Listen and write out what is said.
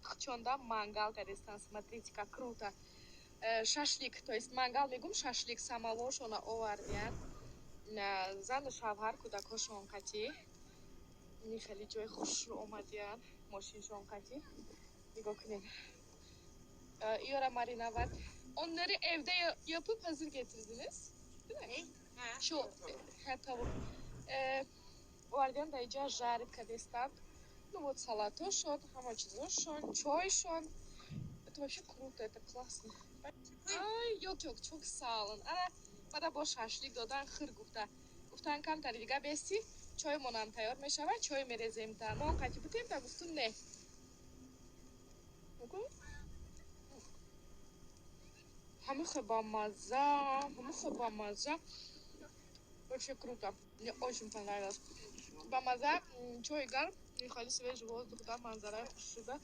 Отхчонда мангал кардестан. Смотрите, как круто. Шашлик, то есть мангал мегум, шашлик, самоваршона овардиян. Зану шавҳар, кӯдакҳошон қатӣ. Ини хеле ҷои хушрӯ омадиян, мошиншон қатӣ. Нигоҳ кунед. Иёра мариновать. Onları evde yapıp hazır getirdiniz. Değil mi? Şu ha, tavuk. Овардиан, дар иҷа жарить кардестанд. Ну вот, салатошон, ҳама чизошон, чойшон. Это вообще круто, это классно. Ай, yok yok, çok sağ olun. Ана, мада бо шашлик додан, хир гуфта. Гуфтан, камтари дига бести, чоймонам тайёр мешавад, чой мерезем та. Нон қати бутем та, гуфтум, не. Мумкин? Ҳамихе бамаза, ҳамихе бамаза. Вообще круто. Мне очень понравилось. Бамаза, чой гарм, хеле свежий воздух, да, манзараи хушшуда.